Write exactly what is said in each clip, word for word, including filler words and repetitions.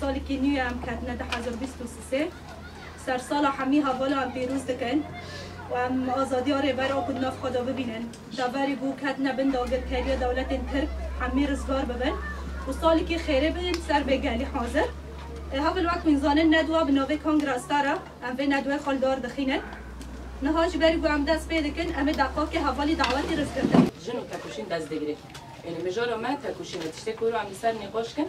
Salekî nû ye em ketine du hezar bîst û sê. Sersala hemî hevala em pîroz dikin û em azadiya Rêber Apo di nav xwe de bibînin. Deverê ku ketine bin dagirkeriya dewletên Tirk hemî rizgar bibin û salekî xêrê bidin ser vê gelî hazir. E, heval wek hûn zanin nedwa bi navê Kongra Star e. Em vê nedwê xwe li dar dixînin. Niha ji ber ku em dest pê dikin, em ê deqakê hevalî dawetî rizgirtin. Jin û tekoşîn dest digire. Yanî mijara me tekoşîn e. Tiştê ku em li ser nîqaş kin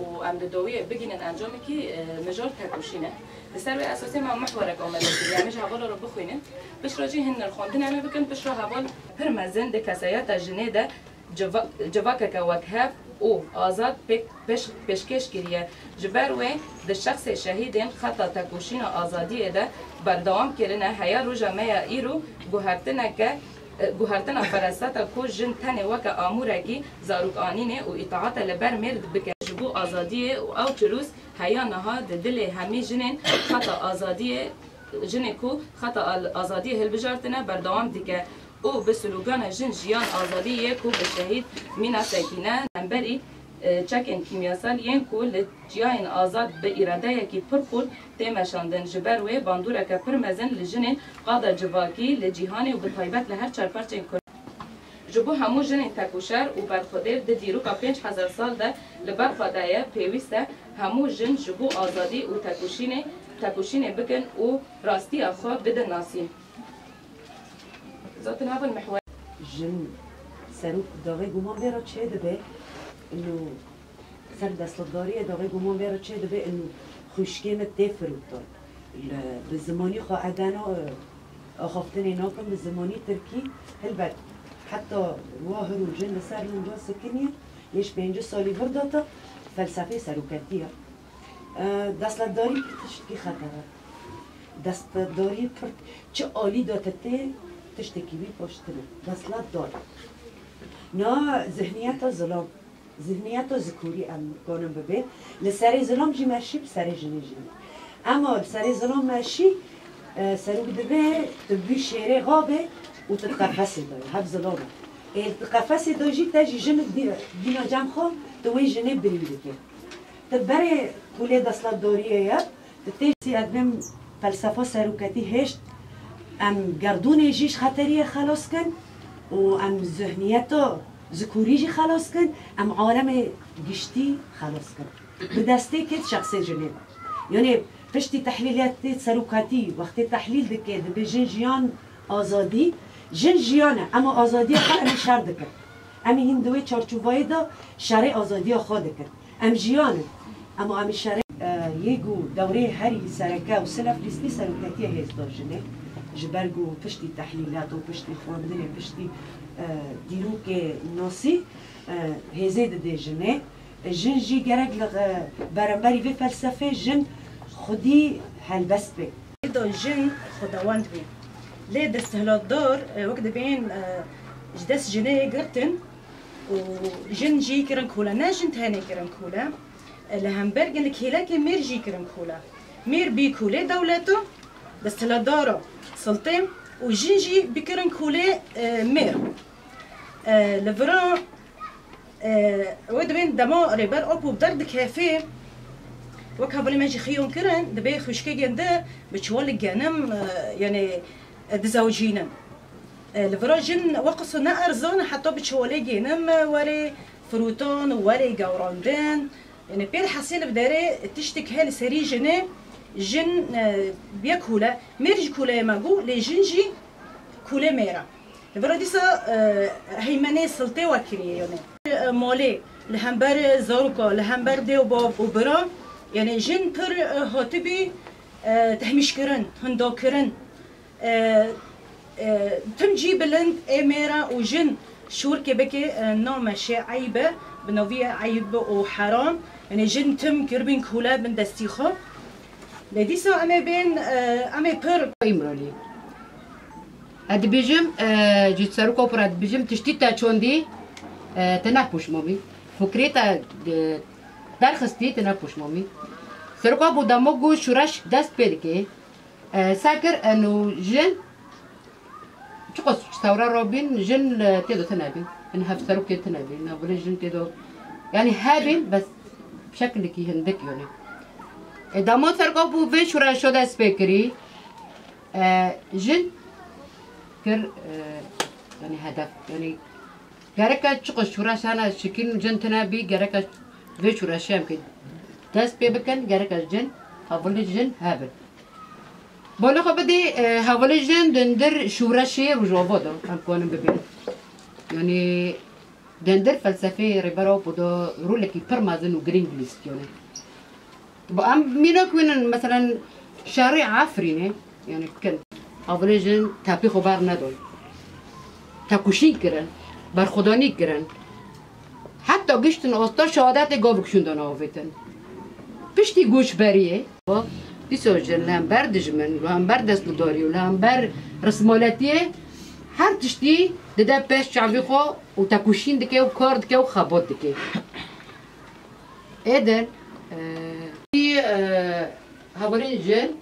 û em di dawiyê bigihînin encamekî, e, mijar tekoşîn e. Li ser wê esasê me mihwerek amade kiriye. Em ê ji hevala re bixwînin. Piştre jî hin nirxandin em ê bikin. Piştre heval pir mezin di kesayeta jinê de civa-, civakeke wekhev û azad pêk-, pêş-, pêşkêş kiriye. Ji ber wê di şexsê şehîdên xeta tekoşîna azadiyê de berdewam kirine, heya roja me ya îro guhertineke, guhertina fereseta ku jin tenê weke amûrekî zarokanînê û îtaate li ber mêr bike. Ji bo azadiyê û ew çirûs heya niha di dilê hemî jinên xeta azadiyê, jinê ku xeta al-, azadiyê hilbijartine, berdewam dike. û bi slogana Jin, Jiyan, Azadî yê ku bi şehîd Mîna Sekîne, hemberî, e, çekên kîmyasal yên ku li çiyayên azad bi îradeyekî pir qûr tê meşandin. Ji ber wê bandoreke pir mezin li jinên qada civakî li cîhanê û bi taybet li her çar parçên Kurd. Ji bo hemû jinên tekoşer û berxwedêr di dîroka pênc hezar sal de li ber xwe de ye, pêwîst e hemû jin ji bo azadî û tekoşînê, tekoşînê bikin û rastiya xwe bidin nasîn. Zaten heval mihwer. Jin serok daxê guman vê re çê dibe, inu ser desthilatdariyê daxê guman vê re çê dibe, inu xwişkê min tê firotan. Li, bi zimanî xwe edeno, e, axaftinê nakin bi zimanî tirkî. Hilbet heta wa hiro jin li ser linda sikiniye, yê ji pêncî salî vir data felsefê seroketiye. E, desthilatdarî pir tiştekî xeter e. Desthilatdarî pir çi alî de te tê, tiştekî wî paştir e. Desthilatdar. Na zihniyeta zilam, zihniyeta zikurî em kanin bibê. Li serê zilam jî meşî, bi serê jinê jî. Ema li serê zilam meşî, e, serok dibe, tu bî şêrê xabê û tu di qefesê de yî, hev zilam e. Ê, tu qefesê de jî te jî jinik dî-, dîna cem xwe, tu wê jinê birîn dikê. Di berê pûlê desthilatdariyê ye, di tê sî edbên felsefa seroketî hêşt, em gerdûnê jî ji xeteriyê xelas kin û em zihniyeta zikurî jî xelas kin, em alemê giştî xelas kin. Bi destê kê şexsê jinê. Yanê piştî tehlîliyatê seroketî, wextê tehlîl dike, dibe jin jiyan azadî, jin jiyan e, ema azadiya xwe em ê şer dikin. Em ê hîn di wê çarçovayê de şerê azadiya xwe dikin. Em jiyan in. Ema em ê şerê, e, yê ku dewrê herî sereke û silef lîstî seroketiye hêz da jinê. Ji ber ku piştî tehlîlat û piştî xwendinê, piştî, e, dîrokê nasî, e, hêzê didê jinê. Jin jî gerek li, e, beramberî vê felsefê jin xwedî helbest be. Da jin xwedawend bê. Lê desthilatdar, e, wek dibên, e, ji dest jinê girtin û jin jî kirin kole. Ne jin tenê kirin kole, e, li hember gelek hêlekê mêr jî kirin kole. Mêr bî kolê dewleta, desthilatdara, siltê û jin jî bikirin kolê, e, mêr. E, li vira, e, wê dibên dema Rêber Apo bi der dikefê, wek hevalê me jî xiyon kirin, dibê xwişkê gende bi çiwalê genim, e, yanê, e, dizewicînin. E, li vira jin weqis ne erzan, heta bi çiwalê genim, e, werê firotan û werê gewrandin. Yanê pêl hesê li derê tiştek heye li serî jinê, jin, e, biye kule. Mêr jî kuleyê me bû, lê jin jî kule mêr e. Li vira dîsa, e, heymenê siltê wek kiriye, yanê. E, malê, li hember zaroka, li hember dê û bav û bira, yanê jin pir, e, hatibî, e, tehmîşkirin, hundakirin. E, e, tim cî bilind ê mêr e û jin şûrkê bike, e, name şê eyb e, bi navî ye eyb û heram. Yanê jin tim kiribîn kule bin destî xwe. Lê dîsa em ê bên, e, em ê pir. Îmralî. Ez dibêjim, e, ji seroka pir ez dibêjim, tiştî te çandî, e, te ne poşman bî. Fikrê te, e, derxistî, te ne poşman bî. Seroka bo dema ku şûreş dest pê dike, e, se kir, e, no jin çiqas sewra rabîn, jin, e, tê de tune bîn. Hin hevserokê tune bîn, ne wile jin tê de, yanî hebîn, bes şekilekî hindik, yanî. E, dema Serok Apo vê şûreşa dest pê kirî, e, jin kir, e, yanî hedef, yanî gereke çiqas şûreş hene şikîn jin tune bî, gereke vê şûreşê em kê dest pê bikin, gereke jin, hevalê jin hebin. Bala xwe bidî, e, hevalê jin dindir şûreşê Rojava de em kanin bibin. Yanî dindir felsefeyê Rêber Apo de rolekî pir mezin û girîng lîstiyane. Bi em mînak wînin, meselen, şerê Efrînê, yanî kin. Hevalê jin tepî xwe bernedon. Tekuşîn kirin, berxwedanî kirin. Heta giştin asta şehadetê gavik şûndan avêtin. Piştî goçberiyê, dîsa jin li hember dijmin, li hember destûdarî û li hember rismaletiyê her tiştî dide pêş çavî xwe û tekuşîn dike û kar dike û xebat dike. Êdin, e, e, hevalên jin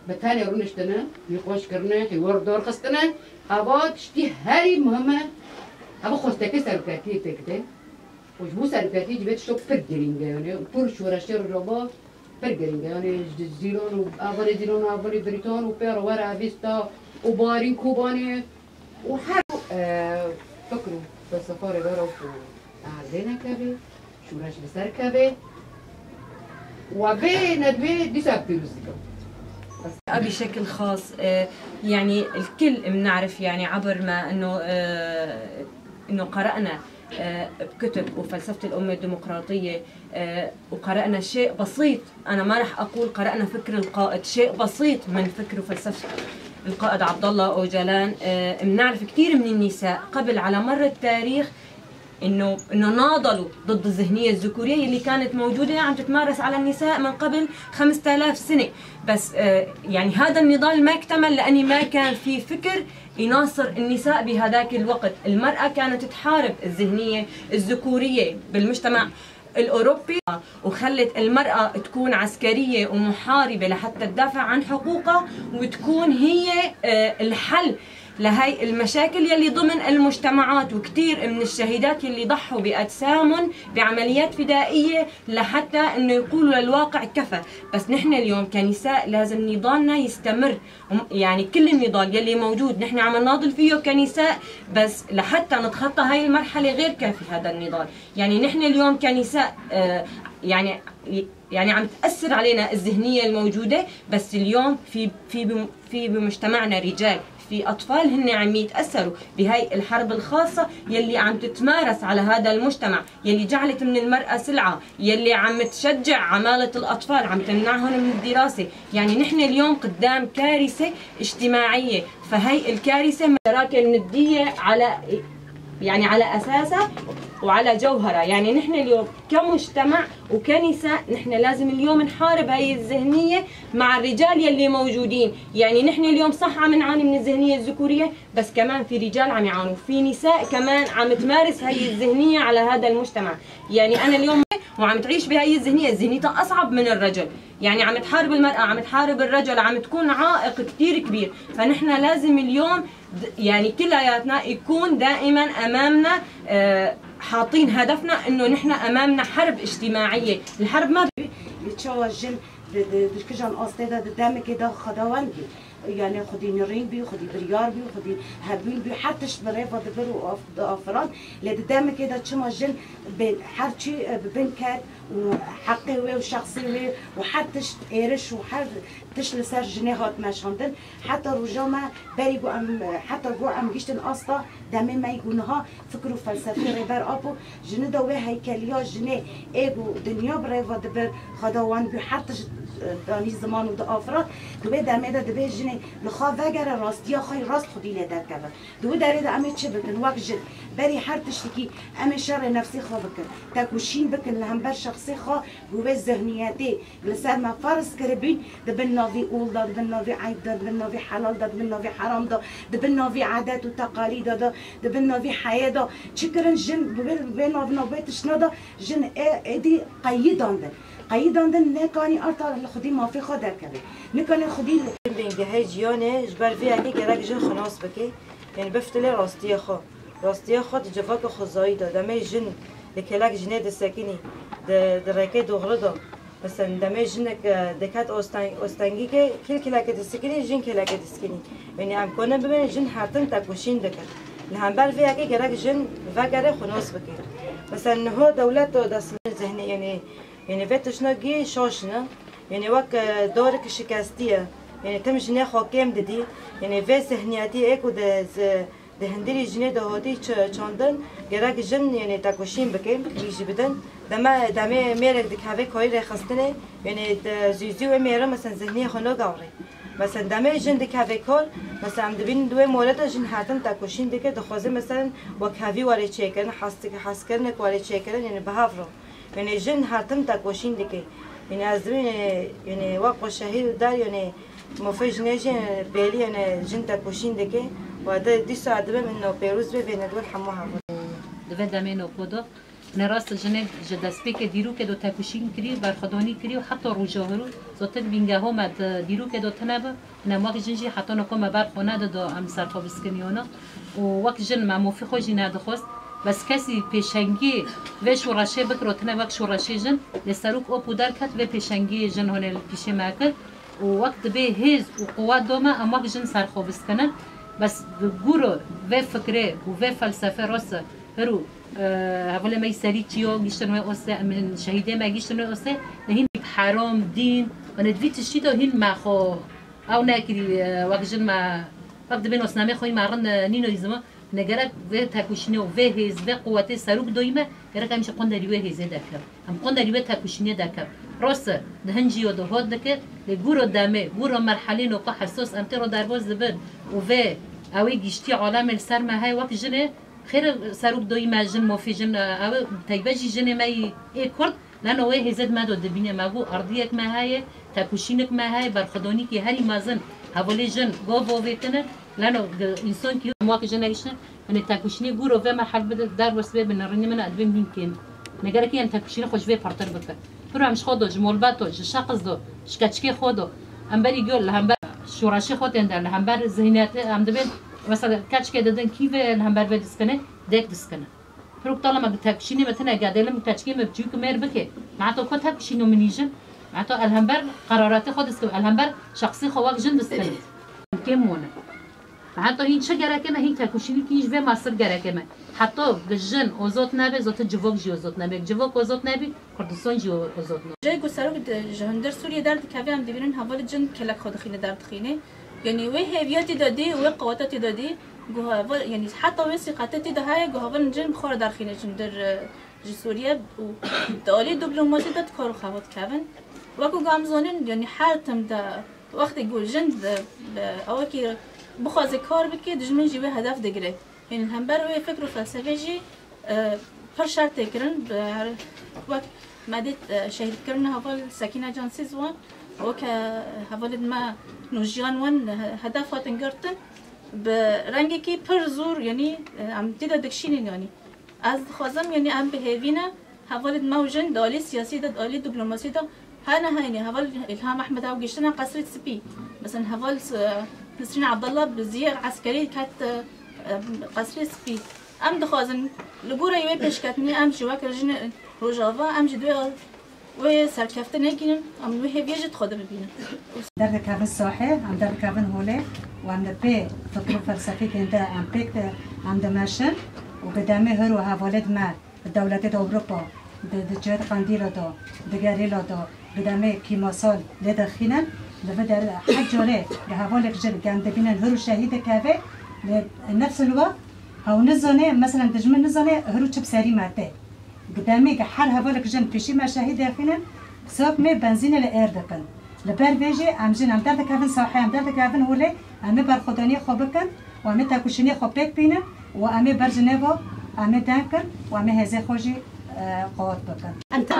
bi tenê rûniştine, nîqaş kirine, hîwar darxistine, heva tiştî herî muhim e, heva xwestekê serokatiyê pêk tê. Û ji bo serokatiyê civê tiştok pir girîng e, yanî pir şoreşê Rojava pir girîng e, yanî ji Zîlan û hevalê Zîlan û hevalê Brîtan û pê re were Evîsta û Barîn Kobanê û her, e, fikr û felsefa Rêber Apo erdê nekeve. Şûreş bi ser keve. Wa vê nedvê dîsa pîroz dikim. بشكل خاص، آه، يعني الكل بنعرف يعني عبر ما إنه، آه، إنه قرأنا، آه، بكتب وفلسفة الأمة الديمقراطية، آه، وقرأنا شيء بسيط. أنا ما رح أقول قرأنا فكر القائد، شيء بسيط من فكر وفلسفة القائد عبد الله أوجلان. آه، بنعرف كثير من النساء قبل على مر التاريخ إنه، إنه ناضلوا ضد الذهنية الذكورية اللي كانت موجودة عم تتمارس على النساء من قبل خمسة آلاف سنة. بس، آه، يعني هذا النضال ما اكتمل لأني ما كان في فكر يناصر النساء بهذاك الوقت. المرأة كانت تحارب الذهنية الذكورية بالمجتمع الأوروبي، وخلت المرأة تكون عسكرية ومحاربة لحتى تدافع عن حقوقها وتكون هي، آه، الحل لهاي المشاكل يلي ضمن المجتمعات، وكتير من الشهيدات يلي ضحوا بأجسامهم بعمليات فدائية لحتى إنه يقولوا للواقع كفى. بس نحن اليوم كنساء لازم نضالنا يستمر. وم-، يعني كل النضال يلي موجود نحن عم نناضل فيه كنساء، بس لحتى نتخطى هاي المرحلة غير كافي هذا النضال. يعني نحن اليوم كنساء، آه، يعني، يعني عم تأثر علينا الذهنية الموجودة، بس اليوم في، في بم-، في بمجتمعنا رجال، في أطفال هن عم يتأثروا بهاي الحرب الخاصة يلي عم تتمارس على هذا المجتمع، يلي جعلت من المرأة سلعة، يلي عم تشجع عمالة الأطفال، عم تمنعهم من الدراسة. يعني نحن اليوم قدام كارثة اجتماعية، فهي الكارثة شراكة ندية على، يعني على أساسها وعلى جوهرها. يعني نحن اليوم كمجتمع وكنساء، نحن لازم اليوم نحارب هاي الذهنية مع الرجال يلي موجودين. يعني نحن اليوم صح عم نعاني من الذهنية الذكورية، بس كمان في رجال عم يعانوا، في نساء كمان عم تمارس هاي الذهنية على هذا المجتمع. يعني أنا اليوم وعم تعيش بهاي الذهنية، ذهنيتها أصعب من الرجل. يعني عم تحارب المرأة، عم تحارب الرجل، عم تكون عائق كتير كبير. فنحن لازم اليوم د-، يعني كلياتنا يكون دائمًا أمامنا، آه، حاطين هدفنا إنه نحن أمامنا حرب اجتماعية. الحرب ما Li çawa jin di, di, di kijan astê de, di demekê de xwedawend bî. Yani xwedî nirîn bî, xwedî biryar bî, xwedî hebûn bî, her tişt bi rêva dibir û af-, diafiran. Lê di demekê de çima jin bên her çî, e, bi bin ket û heqê wê û şexsê wê û her tişt êriş û her tişt li ser jinê hat meşandin. Heta roja me berî ku em, heta ku em gihiştin asta demê me ku niha fikr û felsefê Rêber Apo, jini de wê heykeliya jinê ê ku dinya bi rêva dibir, xwedawend bû, her tişt, e, danî ziman û diafirat, di wê demê de dibê jinê li xwe vegere, rastiya xwe yî rast xwedî lê derkeve. Di wî derê de em ê çi bikin? Wek jin, berî her tiştekî em ê şerê nefsê xwe bikin, tekûşîn bikin li hember şexsê xwe, bi wê zihniyetê li ser me ferz kiribîn, di bin navî ol de, di bin navî eyb de, di bin navî helal de, di bin navî heram de, di bin navî edet û teqalîda de, di bin navî heyê de çi kirin, jin bi wê, wê nav, nav wê tiştine de jin ê, êdî qeyidandin. Qeyidandin, nekanî arta li xwedî mafê xwe derkeve. Nikanî xwedî li Bên gehê jiyanê ji ber vê yekê gerek jin xilas bike. Yanî biftilê rastiyê xwe. Rastiyê xwe di civaka xwezayî de, demê jin li kelek jinê disekinî, di, di rêkê doğru de, Mesela demê jinek, e, diket osteng-, ostengîkê, kil kilekê disikirî, jin kilekê disikirî. Yanî em kone bibin, jin her tim tekoşîn dikin. Li hember vê yekê gerek jin vegere xwe nas bike. Mesela niho dewlet û destmîn zihnî, yanî, yanî vê tiştnagî şaş ne. Yanî wek, e, dorek şikestî ye. Yanî tim jinê xwe kêm didî. Yanî vê zihniyetî ê ku di zi-, Di hundirî jinê de hatî çi-, çandin, gerek jin, yanî tekoşîn bikin, rî jî bidin. Deme, demê mêrek dikeve kayî rêxistinê, yanî di zû zû wê mêrin, mesela zihniyê xwe nagewrê. Mesela demê jin dikeve kar, mesela em dibînin di wê mole de jin her tim tekoşîn dike, dixwaze mesela wekhevî were çêkirin, hes dik-, heskirinek were çêkirin, yanî bi hev re. Yanî jin her tim tekoşîn dike. Yanî ez dibînim, yanî wek ku şehîd û der, yanî mafê jinê jî bêlî, yanî jin tekoşîn dike. Û ez dîsa ez dibim, min navpêroz be, vê nedwel hemû hev. Di vê demê nopo de, ne rast jinê ji destpêkê dîrokê de tekoşîn kirî, berxwedonî kirî û heta roja hiro, zotir bîngeho me di dîrokê de tune bi. Nema ki jin jî heta noko me ber xwe nedido em ser xwe biskiniyono. Û wek jin me mofî xwe jî nedixwest. Bes kesî pêşengî vê şoreşê bikiro tine wek şoreşê jin. Lê serok op û derket vê pêşengiyê jin hone li pîşê me kir. Û wek dibê hêz û quwet do me em wek jin ser xwe biskinin. Bes bi guro vê fikrê û vê felsefê rose hir û, e, hevalê me yî serî çiyo giştin wê ose, em şehîdê me giştin wê ose, ne hîn heram, dîn, û ne di vî tiştî de hîn me xwe Ew nekirî, e, wek jin me, wek dibê nosnameyê xwe yî me rind, e, nîno îzima. Ne gerek vê tekoşînê û vê hêz, vê quwetê serok doyî me, gerek em jî qonderî wê hêzê dekin. Em qonderî wê tekoşînê dekin. Rost e, di hin cîyo de hot dike, lê guro demê, guro merhelê noka hesos em tê ro derbas dibin û vê ew ê giştî alemê li ser me heye wek jinê, xêr e serok doyî me jin, mofê jin, e, ew ê teybe jî jinê me yî ê Kurd, Leno wê hêzê di me do dibîne, me got erdiyek me heye, tekoşînik me heye, berxwedonîkî herî mezin hevalê jin gov ovêtine. Leno gi-, însankî wek jin nehiştin, hinê tekoşînê guro vê merhel bide, derbas bê, bi nerînî min e, dibêm hîn kêm. Ne gerekî em tekoşînê xwe ji vê pirtir bikin. Piro em ji xwe do, ji molbeto, ji şexiz do, ji keçikê xwe do. Em berî gol li hember şoreşê xwe tên de, li hember zihniyetê em dibên, mesela keçikê didin kî vê li hember vê diskine, dêk diskine. Pirok tala me bi tekoşînê me tine gedêlim, keçikê me biçûk mêr bike. Me heta ku tekoşîno minî jin? Me heta elhember qeraratê xwe diskim, elhember şexsî xwe wek jin diskim. Kêm mone. Me heta hîn çi gereke me, hîn tekoşînî kî ji vê masir gereke me. Heta bi jin ozot nebe, zotin civok jî ozot nebe. Civok ozot nebî, Kurdistan jî o-, ozot nebe. Jê ku serok di, ji hundir Sûriyê derdikeve, em dibînin hevalê cin kelek xwe dixîne derdixîne. Yanî wê hêviya tê de dî, wê qeweta tê de dî. Ku heval, yanî heta wê sîqetê tê de heye, ku hevalên cin bi xwe re derxîne ji hundir, e, ji Sûriye û di alî diplomasî de di kar û xebat kevin. Wekî ku em zanin, yanî her tim de wextê ku jin di, bi awekî bixwaze kar bike, dijmin jî wê hedef digire. Yanî hember wê fikr û felsefê jî, e, pir şer tê kirin. Bi her, wek me dît, e, şehîdkirina heval Sekîne Cansîz wan, weke hevalên me Nûjiyan wan he-, hedef hatin girtin. Bi rengekî pir zor, yanî, e, em tê de dikişînin, yanî. Ez dixwazim, yanî em bi hêvî ne, hevalên me û jin di alî siyasî de, di alî diplomasî de, her niha, yanî heval Îlham Ehmed ew giştine Qesrê Spî. Mesela heval, e, Nisrîn Abdullah bi ziyê eskerî ket, e, e, Qesrê Spî. Em dixwazin li gorî wê pêşketinê em jî wek jin Rojava, em jî di wê Wê serkeftinekî em wê hêviyê jî di xwe de bibînin. Derdikevin sahê, em derdikevin holê û em li pê fikr û felsefîkên de em pêk de em dimeşin û bi demê hir û hevalêd me di dewletê de Ewropa, di, di cihê Qendîla de, di Gerîla de, bi demê kîmasal lê dixînin, li vê der her carê bi hevalek jin em dibînin hir û şehîd dikeve, lê nefs li we hew nizane, meselen dijmin nizane hir û çi bi serî me tê. Gidemê ki her hevalek jin pêşî me şehîd dexînin, sewk me benzînê li êr dikin. Li ber vê jî em jin em derdikevin sahê, em derdikevin holê, em ê berxwedaniyê xwe bikin û em ê tekoşînê xwe pêk bînin û em ê ber ji nêva em ê deng kin û em ê hêzê xwe jî, e, qewat bikin. Em ta